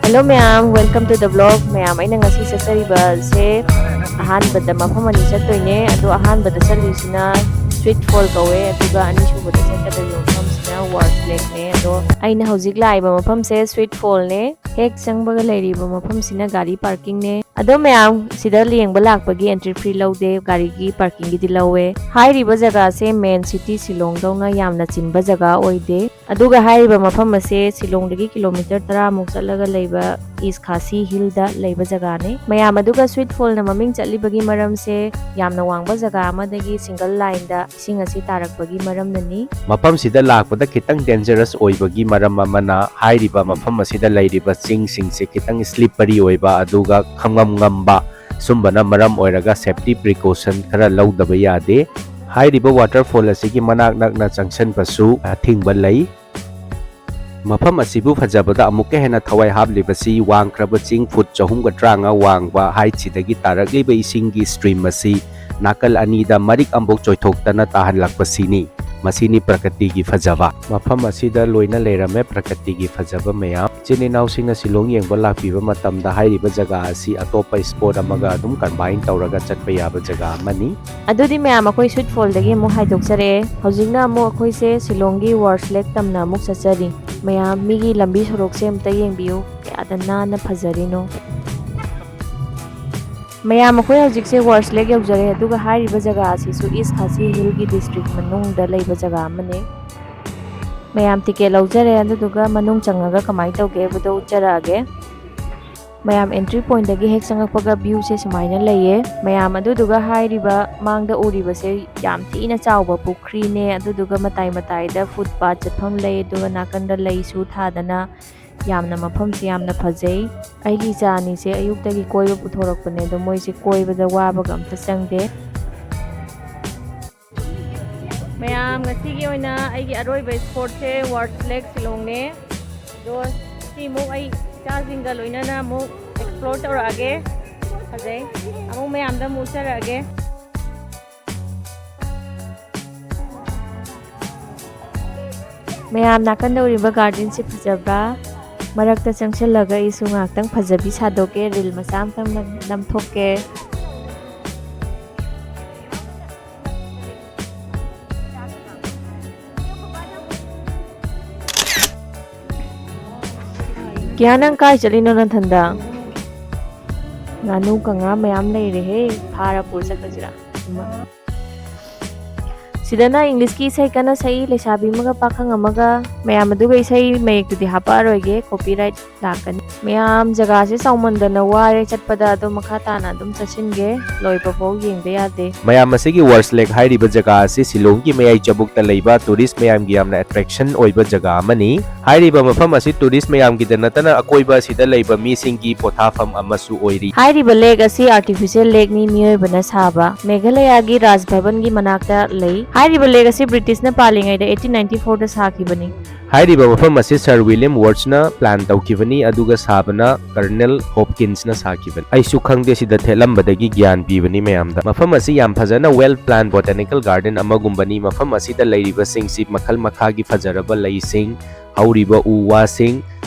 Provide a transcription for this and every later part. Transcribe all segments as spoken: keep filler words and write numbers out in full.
Hello ꯃꯌꯥꯝ, welcome to the vlog. ꯃꯌꯥꯝ, ꯑꯩꯅ ꯉꯁꯤ ꯆꯠꯆꯔꯤꯕꯁꯦ ꯑꯍꯥꯟꯕꯗ ꯃꯐꯝ ꯑꯅꯤ ꯆꯠꯇꯣꯏꯅꯦ꯫ ꯑꯗꯣ ꯑꯍꯥꯟꯕꯗ ꯆꯠꯂꯤꯁꯤꯅ Sweet Fall ꯀꯧꯋꯦ, ꯑꯗꯨꯒ ꯑꯅꯤꯁꯨꯕꯗ ꯆꯠꯀꯗꯧꯔꯤꯕ ꯃꯐꯝꯁꯤꯅ Wharf Lakeꯅꯦ꯫ ꯑꯗꯣ ꯑꯩꯅ ꯍꯧꯖꯤꯛ ꯂꯥꯛꯏꯕ ꯃꯐꯝꯁꯦ Sweet Fallꯅꯦ꯫ ꯍꯦꯛ ꯆꯪꯕꯒ ꯂꯩꯔꯤꯕ ꯃꯐꯝꯁꯤꯅ ꯒꯥꯔꯤ parkingꯅꯦ꯫ ꯑꯗꯣ ꯃꯌꯥꯝ, ꯁꯤꯗ ꯌꯦꯡꯕ ꯂꯥꯛꯄꯒꯤ entry fee ꯂꯧꯗꯦ, ꯒꯥꯔꯤꯒꯤ parkingꯒꯤꯗꯤ ꯂꯧꯋꯦ꯫ ꯍꯥꯏꯔꯤꯕ ꯖꯒꯥꯁꯦ main city ꯁꯤꯂꯣꯡꯗꯧꯅ ꯌꯥꯝꯅ ꯆꯤꯟꯕ ꯖꯒꯥ ꯑꯣꯏꯗꯦ꯫ ꯑꯗꯨꯒ ꯍꯥꯏꯔꯤꯕ ꯃꯐꯝ ꯑꯁꯦ ꯁꯤꯂꯣꯡꯗꯒꯤ kilometre ꯇꯔꯥꯃꯨꯛ ꯆꯠꯂꯒ ꯂꯩꯕ East Khasi Hillꯗ ꯂꯩꯕ ꯖꯒꯥꯅꯤ꯫ ꯃꯌꯥꯝ, ꯑꯗꯨꯒ Sweet Fallꯅ ꯃꯃꯤꯡ ꯆꯠꯂꯤꯕꯒꯤ ꯃꯔꯝꯁꯦ ꯌꯥꯝꯅ ꯋꯥꯡꯕ ꯖꯒꯥ ꯑꯃꯗꯒꯤ single lineꯗ ꯏꯁꯤꯡ ꯑꯁꯤ ꯇꯥꯔꯛꯄꯒꯤ ꯃꯔꯝꯅꯅꯤ꯫ ꯃꯐꯝꯁꯤꯗ ꯂꯥꯛꯄꯗ ꯈꯤꯇꯪ dangerous ꯑꯣꯏꯕꯒꯤ ꯃꯔꯝ ꯑꯃꯅ, ꯍꯥꯏꯔꯤꯕ ꯃꯐꯝ ꯑꯁꯤꯗ ꯂꯩꯔꯤꯕ ꯆꯤꯡꯁꯤꯡꯁꯦ ꯈꯤꯇꯪ slippery ꯑꯣꯏꯕ, ꯑꯗꯨꯒ ꯈꯪꯉꯝ ꯉꯝꯕ, ꯁꯨꯝꯕꯅ ꯃꯔꯝ ꯑꯣꯏꯔꯒ safety precaution ꯈꯔ ꯂꯧꯗꯕ ꯌꯥꯗꯦ꯫ ꯍꯥꯏꯔꯤꯕ waterfall ꯑꯁꯤꯒꯤ ꯃꯅꯥꯛ ꯅꯛꯅ ꯆꯪꯁꯤꯟꯕꯁꯨ ꯑꯊꯤꯡꯕ ꯂꯩ꯫ ꯃꯐꯝ ꯑꯁꯤꯕꯨ ꯐꯖꯕꯗ ꯑꯃꯨꯛꯀ ꯍꯦꯟꯅ ꯊꯋꯥꯏ ꯍꯥꯞꯂꯤꯕꯁꯤ ꯋꯥꯡꯈ꯭ꯔꯕ ꯆꯤꯡ ꯐꯨꯠ ꯆꯍꯨꯝꯒ ꯇꯔꯥꯃꯉꯥ ꯋꯥꯡꯕ height ꯁꯤꯗꯒꯤ ꯇꯥꯔꯛꯂꯤꯕ ꯏꯁꯤꯡꯒꯤ stream ꯑꯁꯤ ꯅꯥꯀꯜ ꯑꯅꯤꯗ ꯃꯔꯤꯛ ꯑꯝꯕꯣꯛ ꯆꯣꯏꯊꯣꯛꯇꯅ ꯇꯥꯍꯜꯂꯛꯄꯁꯤꯅꯤ꯫ ꯃꯁꯤꯅꯤ ꯄ꯭ꯔꯀꯇꯤꯒꯤ ꯐꯖꯕ꯫ ꯃꯐꯝ ꯑꯁꯤꯗ ꯂꯣꯏꯅ ꯂꯩꯔꯝꯃꯦ ꯄ꯭ꯔꯀꯇꯤꯒꯤ ꯐꯖꯕ ꯃꯌꯥꯝ꯫ ꯏꯆꯤꯟ ꯏꯅꯥꯎꯁꯤꯡꯅ ꯁꯤꯂꯣꯡ ꯌꯦꯡꯕ ꯂꯥꯛꯄꯤꯕ ꯃꯇꯝꯗ ꯍꯥꯏꯔꯤꯕ ꯖꯒꯥ ꯑꯁꯤ ꯑꯇꯣꯞꯄ spot ꯑꯃꯒ ꯑꯗꯨꯝ combine ꯇꯧꯔꯒ ꯆꯠꯄ ꯌꯥꯕ ꯖꯒꯥ ꯑꯃꯅꯤ꯫ ꯑꯗꯨꯗꯤ ꯃꯌꯥꯝ, ꯑꯩꯈꯣꯏ Sweet Fallꯗꯒꯤ ꯑꯃꯨꯛ ꯍꯥꯏꯗꯣꯛꯆꯔꯛꯑꯦ꯫ ꯍꯧꯖꯤꯛꯅ ꯑꯃꯨꯛ ꯑꯩꯈꯣꯏꯁꯦ ꯁꯤꯂꯣꯡꯒꯤ Wharf Lake ꯇꯝꯅ ꯑꯃꯨꯛ ꯆꯠꯆꯔꯤ꯫ ꯃꯌꯥꯝ, ꯃꯤꯒꯤ ꯂꯝꯕꯤ ꯁꯣꯔꯣꯛꯁꯦ ꯑꯝꯇ ꯌꯦꯡꯕꯤꯌꯨ, ꯀꯌꯥꯗ ꯅꯥꯟꯅ ꯐꯖꯔꯤꯅꯣ꯫ ꯃꯌꯥꯝ, ꯑꯩꯈꯣꯏ ꯍꯧꯖꯤꯛꯁꯦ Wharf Lake ꯌꯧꯖꯔꯦ, ꯑꯗꯨꯒ ꯍꯥꯏꯔꯤꯕ ꯖꯒꯥ ꯑꯁꯤꯁꯨ East Khasi Hillꯒꯤ district ꯃꯅꯨꯡꯗ ꯂꯩꯕ ꯖꯒꯥ ꯑꯃꯅꯤ꯫ ꯃꯌꯥꯝ, ticket ꯂꯧꯖꯔꯦ, ꯑꯗꯨꯗꯨꯒ ꯃꯅꯨꯡ ꯆꯪꯉꯒ ꯀꯃꯥꯏꯅ ꯇꯧꯒꯦ ꯍꯥꯏꯕꯗꯣ ꯎꯠꯆꯔꯛꯑꯒꯦ꯫ ꯃꯌꯥꯝ, entry pointꯗꯒꯤ ꯍꯦꯛ ꯆꯪꯉꯛꯄꯒ viewꯁꯦ ꯁꯨꯃꯥꯏꯅ ꯂꯩꯌꯦ꯫ ꯃꯌꯥꯝ, ꯑꯗꯨꯗꯨꯒ ꯍꯥꯏꯔꯤꯕ ꯃꯥꯡꯗ ꯎꯔꯤꯕꯁꯦ ꯌꯥꯝ ꯊꯤꯅ ꯆꯥꯎꯕ ꯄꯨꯈ꯭ꯔꯤꯅꯦ, ꯑꯗꯨꯗꯨꯒ ꯃꯇꯥꯏ ꯃꯇꯥꯏꯗ footpath ꯆꯠꯐꯝ ꯂꯩ, ꯑꯗꯨꯒ ꯅꯥꯀꯟꯗ ꯂꯩꯁꯨ ꯊꯥꯗꯅ ꯌꯥꯝꯅ ꯃꯐꯝꯁꯦ ꯌꯥꯝꯅ ꯐꯖꯩ꯫ ꯑꯩꯒꯤ ꯏꯆꯥ ꯑꯅꯤꯁꯦ ꯑꯌꯨꯛꯇꯒꯤ ꯀꯣꯏꯕ ꯄꯨꯊꯣꯔꯛꯄꯅꯦ, ꯑꯗꯣ ꯃꯣꯏꯁꯦ ꯀꯣꯏꯕꯗ ꯋꯥꯕꯒ ꯑꯝꯇ ꯆꯪꯗꯦ꯫ ꯃꯌꯥꯝ, ꯉꯁꯤꯒꯤ ꯑꯣꯏꯅ ꯑꯩꯒꯤ ꯑꯔꯣꯏꯕ spotꯁꯦ Wharf Lake ꯁꯤꯂꯣꯡꯅꯦ꯫ ꯑꯗꯣ ꯁꯤꯃꯨꯛ ꯑꯩ ꯏꯆꯥꯁꯤꯡꯒ ꯂꯣꯏꯅꯅ ꯑꯃꯨꯛ explore ꯇꯧꯔꯛꯑꯒꯦ꯫ ꯐꯖꯩ꯫ ꯑꯃꯨꯛ ꯃꯌꯥꯝꯗ ꯑꯃꯨꯛ ꯎꯠꯆꯔꯛꯑꯒꯦ꯫ ꯃꯌꯥꯝ, ꯅꯥꯀꯟꯗ ꯎꯔꯤꯕ gardenꯁꯤ ꯐꯖꯕ꯭ꯔꯥ? ꯃꯔꯛꯇ ꯆꯪꯁꯤꯜꯂꯒ ꯑꯩꯁꯨ ꯉꯥꯏꯍꯥꯛꯇꯪ ꯐꯖꯕꯤ ꯁꯥꯗꯣꯛꯀꯦ, ꯔꯤꯜ ꯃꯆꯥ ꯑꯃꯇꯪ ꯅꯝ-, ꯅꯝꯊꯣꯛꯀꯦ꯫ ꯀꯤꯌꯥ, ꯅꯪ ꯀꯥꯏ ꯆꯠꯂꯤꯅꯣ ꯅꯊꯟꯗ? ꯉꯥꯅꯨ ꯀꯪꯉꯥ ꯃꯌꯥꯝ ꯂꯩꯔꯦꯍꯦ, ꯐꯥꯔ ꯄꯨꯔ ꯆꯠꯈ꯭ꯔꯁꯤꯔꯥ? ꯁꯤꯗꯅ ꯏꯪꯂꯤꯁꯀꯤ ꯏꯁꯩ ꯀꯟꯅ ꯁꯛꯏ, ꯂꯩꯁꯥꯕꯤ ꯑꯃꯒ ꯄꯥꯈꯪ ꯑꯃꯒ꯫ ꯃꯌꯥꯝ ꯑꯗꯨꯒ ꯏꯁꯩ ꯃꯌꯦꯛꯇꯨꯗꯤ ꯍꯥꯞꯄꯛꯑꯔꯣꯏꯒꯦ, copyright ꯂꯥꯛꯀꯅꯤ꯫ ꯃꯌꯥꯝ, ꯖꯒꯥꯁꯦ ꯆꯥꯎꯃꯟꯗꯅ ꯋꯥꯔꯦ ꯆꯠꯄꯗ, ꯑꯗꯣ ꯃꯈꯥ ꯇꯥꯅ ꯑꯗꯨꯝ ꯆꯠꯁꯤꯟꯒꯦ, ꯂꯣꯏꯕ ꯐꯥꯎ ꯌꯦꯡꯕ ꯌꯥꯗꯦ꯫ ꯃꯌꯥꯝ, ꯑꯁꯤꯒꯤ Words Lake ꯍꯥꯏꯔꯤꯕ ꯖꯒꯥ ꯑꯁꯤ ꯁꯤꯂꯣꯡꯒꯤ ꯃꯌꯥꯏ ꯆꯕꯨꯛꯇ ꯂꯩꯕ tourist ꯃꯌꯥꯝꯒꯤ ꯌꯥꯝꯅ attraction ꯑꯣꯏꯕ ꯖꯒꯥ ꯑꯃꯅꯤ꯫ ꯍꯥꯏꯔꯤꯕ ꯃꯐꯝ ꯑꯁꯤ tourist ꯃꯌꯥꯝꯒꯤꯗ ꯅꯠꯇꯅ ꯑꯀꯣꯏꯕ ꯑꯁꯤꯗ ꯂꯩꯕ ꯃꯤꯁꯤꯡꯒꯤ ꯄꯣꯊꯥꯐꯝ ꯑꯃꯁꯨ ꯑꯣꯏꯔꯤ꯫ ꯍꯥꯏꯔꯤꯕ lake ꯑꯁꯤ artificial lakeꯅꯤ, ꯃꯤꯑꯣꯏꯕꯅ ꯁꯥꯕ꯫ ꯃꯦꯘꯥꯂꯌꯥꯒꯤ ꯔꯥꯖ ꯚꯕꯟꯒꯤ ꯃꯅꯥꯛꯇ ꯂꯩ꯫ ꯍꯥꯏꯔꯤꯕ lake ꯑꯁꯤ ꯕ꯭ꯔꯤꯇꯤꯁꯅ ꯄꯥꯜꯂꯤꯉꯩꯗ eighteen ninety fourꯗ ꯁꯥꯈꯤꯕꯅꯤ꯫ ꯍꯥꯏꯔꯤꯕ ꯃꯐꯝ ꯑꯁꯤ Sir William Wordsꯅ plan ꯇꯧꯈꯤꯕꯅꯤ, ꯑꯗꯨꯒ ꯁꯥꯕꯅ Colonel Hopkinsꯅ ꯁꯥꯈꯤꯕꯅꯤ꯫ ꯑꯩꯁꯨ ꯈꯪꯗꯦ, ꯁꯤꯗ ꯊꯦꯠꯂꯝꯕꯗꯒꯤ ꯒ꯭ꯌꯥꯟ ꯄꯤꯕꯅꯤ ꯃꯌꯥꯝꯗ꯫ ꯃꯐꯝ ꯑꯁꯤ ꯌꯥꯝ ꯐꯖꯅ well planned botanical garden ꯑꯃꯒꯨꯝꯕꯅꯤ꯫ ꯃꯐꯝ ꯑꯁꯤꯗ ꯂꯩꯔꯤꯕꯁꯤꯡꯁꯤ ꯃꯈꯜ ꯃꯈꯥꯒꯤ ꯐꯖꯔꯕ ꯂꯩꯁꯤꯡ, ꯍꯧꯔꯤꯕ ꯎ ꯋꯥꯁꯤꯡ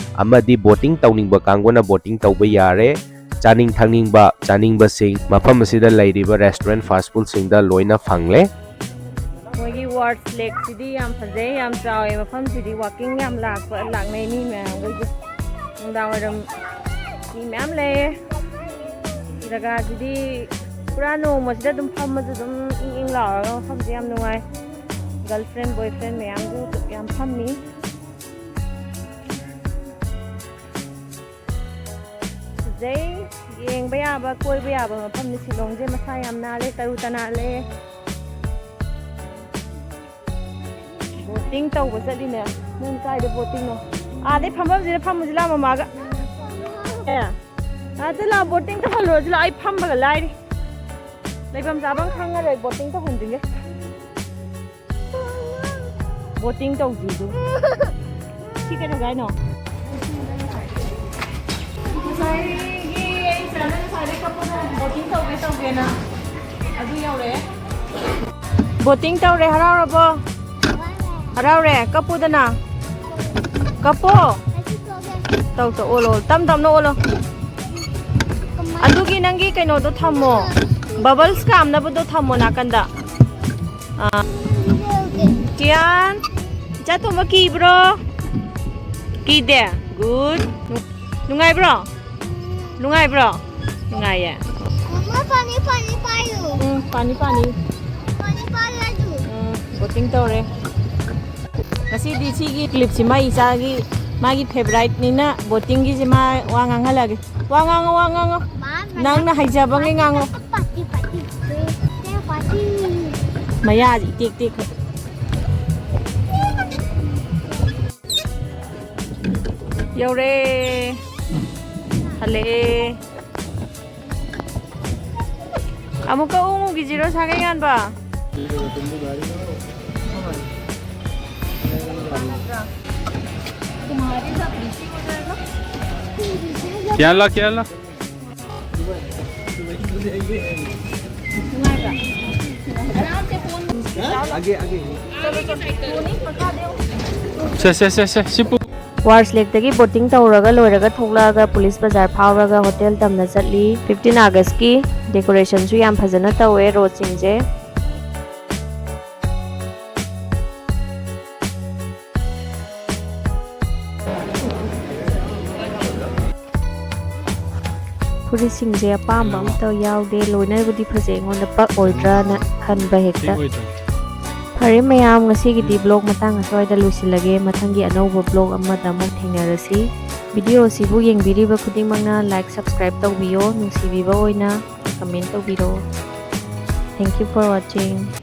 ꯑꯃꯗꯤ boating ꯇꯧꯅꯤꯡꯕ ꯀꯥꯡꯕꯨꯅ boating ꯇꯧꯕ ꯌꯥꯔꯦ꯫ ꯆꯥꯅꯤꯡ ꯊꯛꯅꯤꯡꯕ ꯆꯥꯅꯤꯡꯕꯁꯤꯡ ꯃꯐꯝ ꯑꯁꯤꯗ ꯂꯩꯔꯤꯕ restaurant, fast foodꯁꯤꯡꯗ ꯂꯣꯏꯅ ꯐꯪꯂꯦ꯫ ꯃꯣꯏꯒꯤ Words Lakeꯁꯤꯗꯤ ꯌꯥꯝ ꯐꯖꯩ, ꯌꯥꯝ ꯆꯥꯎꯋꯦ꯫ ꯃꯐꯝꯁꯤꯗꯤ walking ꯌꯥꯝ ꯂꯥꯛꯄ, ꯂꯥꯛꯅꯩ ꯃꯤ ꯃꯌꯥꯝꯈꯩꯁꯦ꯫ ꯅꯨꯡꯗꯥꯡ ꯋꯥꯏꯔꯝ ꯃꯤ ꯃꯌꯥꯝ ꯂꯩꯌꯦ꯫ ꯖꯒꯥꯁꯤꯗꯤ ꯄꯨꯔꯥ ꯅꯣꯡꯃꯁꯤꯗ ꯑꯗꯨꯝ ꯐꯝꯃꯁꯨ ꯑꯗꯨꯝ ꯏꯪ ꯏꯪ ꯂꯥꯎꯔꯒ ꯃꯐꯝꯁꯦ ꯌꯥꯝ ꯅꯨꯡꯉꯥꯏ꯫ Girlfriend, boyfriend ꯃꯌꯥꯝꯁꯨ ꯌꯥꯝ ꯐꯝꯃꯤ꯫ ꯐꯖꯩ, ꯌꯦꯡꯕ ꯌꯥꯕ, ꯀꯣꯏꯕ ꯌꯥꯕ ꯃꯐꯝꯅꯤ꯫ ꯁꯤꯂꯣꯡꯁꯦ ꯃꯁꯥ ꯌꯥꯝ ꯅꯥꯜꯂꯦ, ꯇꯔꯨ ꯇꯅꯥꯜꯂꯦ꯫ Boating ꯇꯧꯕ ꯆꯠꯂꯤꯅꯦ꯫ ꯅꯪ ꯀꯥꯏꯗ boatingꯅꯣ? ꯑꯥꯗꯩ ꯐꯝꯐꯝꯁꯤꯗ ꯐꯝꯃꯨꯁꯤ ꯂꯥꯎ ꯃꯃꯥꯒ꯫ ꯑꯦ, ꯑꯥꯗ ꯂꯥꯎ, boating ꯇꯧꯍꯜꯂꯨꯔꯁꯤ ꯂꯥꯎ꯫ ꯑꯩ ꯐꯝꯕꯒ ꯂꯥꯏꯔꯤ꯫ ꯂꯩꯐꯝ ꯆꯥꯐꯝ ꯈꯪꯉꯔꯣꯏ boating ꯇꯧꯍꯟꯗ꯭ꯔꯤꯉꯩ꯫ Boating ꯇꯧꯗ꯭ꯔꯤꯗꯨ꯫ ꯁꯤ ꯀꯩꯗꯧꯒꯦ ꯍꯥꯏꯅꯣ? ꯉꯁꯥꯏꯒꯤ ꯑꯩ ꯆꯥꯅ ꯉꯁꯥꯏꯗꯩ ꯀꯞꯄꯗꯣ boating ꯇꯧꯒꯦ ꯇꯧꯒꯦꯅ꯫ ꯑꯗꯨ ꯌꯧꯔꯛꯑꯦ꯫ Boating ꯇꯧꯔꯦ, ꯍꯔꯥꯎꯔꯕꯣ? ꯍꯔꯥꯎꯔꯦ, ꯀꯞꯄꯨꯗꯅ꯫ ꯀꯞꯄꯣ꯫ ꯇꯧ ꯇꯧ ꯑꯣꯜꯂꯣ ꯑꯣꯜꯂꯣ꯫ ꯇꯞ ꯇꯞꯅ ꯑꯣꯜꯂꯣ꯫ ꯑꯗꯨꯒꯤ ꯅꯪꯒꯤ ꯀꯩꯅꯣꯗꯣ ꯊꯝꯃꯣ꯫ ꯕꯕꯜꯁ ꯀꯥꯝꯅꯕꯗꯣ ꯊꯝꯃꯣ ꯅꯥꯀꯟꯗ꯫ ꯑꯥ꯫ ꯀꯤꯌꯥꯟ꯫ ꯏꯆꯥ ꯇꯣꯝꯕ ꯀꯤꯕ꯭ꯔꯣ? ꯀꯤꯗꯦ꯫ ꯒꯨꯗ꯫ ꯅꯨꯡꯉꯥꯏꯕ꯭ꯔꯣ? ꯅꯨꯡꯉꯥꯏꯕ꯭ꯔꯣ? ꯅꯨꯡꯉꯥꯏꯌꯦ꯫ ꯃꯃꯥ, ꯄꯥꯅꯤ, ꯄꯥꯅꯤ ꯄꯥꯏꯌꯨ꯫ ꯎꯝ, ꯄꯥꯅꯤ, ꯄꯥꯅꯤ꯫ ꯄꯥꯅꯤ ꯄꯥꯏꯌꯨ ꯍꯥꯏꯗꯨ꯫ ꯎꯝ, ꯕꯣꯇꯤꯡ ꯇꯧꯔꯦ꯫ ꯉꯁꯤꯗꯤ ꯁꯤꯒꯤ ꯀ꯭ꯂꯤꯞꯁꯤꯃ ꯏꯆꯥꯒꯤ, ꯃꯥꯒꯤ ꯐꯦꯚꯔꯥꯏꯠꯅꯤꯅ ꯕꯣꯇꯤꯡꯒꯤꯁꯦ ꯃꯥ ꯋꯥ ꯉꯥꯡꯍꯜꯂꯒꯦ꯫ ꯋꯥ ꯉꯥꯡꯉꯣ, ꯋꯥ ꯉꯥꯡꯉꯣ꯫ ꯃꯥ, ꯃꯥ, ꯅꯪꯅ ꯍꯩꯖꯕꯉꯩ ꯉꯥꯡꯉꯣ꯫ ꯄꯥꯇꯤ, ꯄꯥꯇꯤ, ꯄꯥꯇꯤ꯫ ꯃꯌꯥꯁꯤ ꯏꯇꯦꯛ ꯇꯦꯛꯈꯩ꯫ ꯌꯧꯔꯦ꯫ ꯍꯜꯂꯛꯑꯦ꯫ ꯑꯃꯨꯛꯀ ꯎꯃꯨꯒꯤꯁꯤꯔꯣ ꯁꯥꯒꯩ ꯉꯥꯟꯕ? ꯀꯌꯥ ꯂꯥ, ꯀꯌꯥ ꯂꯥ? ꯁꯦ, ꯁꯦ, ꯁꯦ, ꯁꯦ, ꯁꯤ ꯄꯨ-, ꯋꯥꯔꯁ ꯂꯦꯛꯇꯒꯤ ꯕꯣꯇꯤꯡ ꯇꯧꯔꯒ ꯂꯣꯏꯔꯒ ꯊꯣꯛꯂꯛꯑꯒ ꯄꯨꯂꯤꯁ ꯕꯖꯥꯔ ꯐꯥꯎꯔꯒ ꯍꯣꯇꯦꯜ ꯇꯝꯅ ꯆꯠꯂꯤ꯫ ꯐꯤꯐꯇꯤꯟ ꯑꯥꯒꯁꯀꯤ ꯗꯦꯀꯣꯔꯦꯁꯟꯁꯨ ꯌꯥꯝ ꯐꯖꯅ ꯇꯧꯋꯦ ꯔꯣꯗꯁꯤꯡꯁꯦ꯫ ꯐꯨꯔꯤꯠꯁꯤꯡꯁꯦ ꯑꯄꯥꯝꯕ ꯑꯝꯇ ꯌꯥꯎꯗꯦ, ꯂꯣꯏꯅꯕꯨꯗꯤ ꯐꯖꯩ, ꯑꯩꯉꯣꯟꯗ ꯄꯛ ꯑꯣꯏꯗ꯭ꯔꯥꯅ ꯈꯟꯕ ꯍꯦꯛꯇ꯫ ꯊꯤꯛ ꯑꯣꯏꯗ꯭ꯔꯥ? ꯐꯔꯦ ꯃꯌꯥꯝ, ꯉꯁꯤꯒꯤꯗꯤ ꯕ꯭ꯂꯣꯒ ꯃꯇꯥꯡ ꯑꯁ꯭ꯋꯥꯏꯗ ꯂꯣꯏꯁꯤꯜꯂꯒꯦ꯫ ꯃꯊꯪꯒꯤ ꯑꯅꯧꯕ ꯕ꯭ꯂꯣꯒ ꯑꯃꯗ ꯑꯃꯨꯛ ꯊꯦꯡꯅꯔꯁꯤ꯫ ꯚꯤꯗꯤꯑꯣ ꯑꯁꯤꯕꯨ ꯌꯦꯡꯕꯤꯔꯤꯕ ꯈꯨꯗꯤꯡꯃꯛꯅ ꯂꯥꯏꯛ, ꯁꯕꯁꯀ꯭ꯔꯥꯏꯕ ꯇꯧꯕꯤꯌꯣ, ꯅꯨꯡꯁꯤꯕꯤꯕ ꯑꯣꯏꯅ ꯀꯃꯦꯟ ꯇꯧꯕꯤꯔꯣ꯫ Thank you for watching.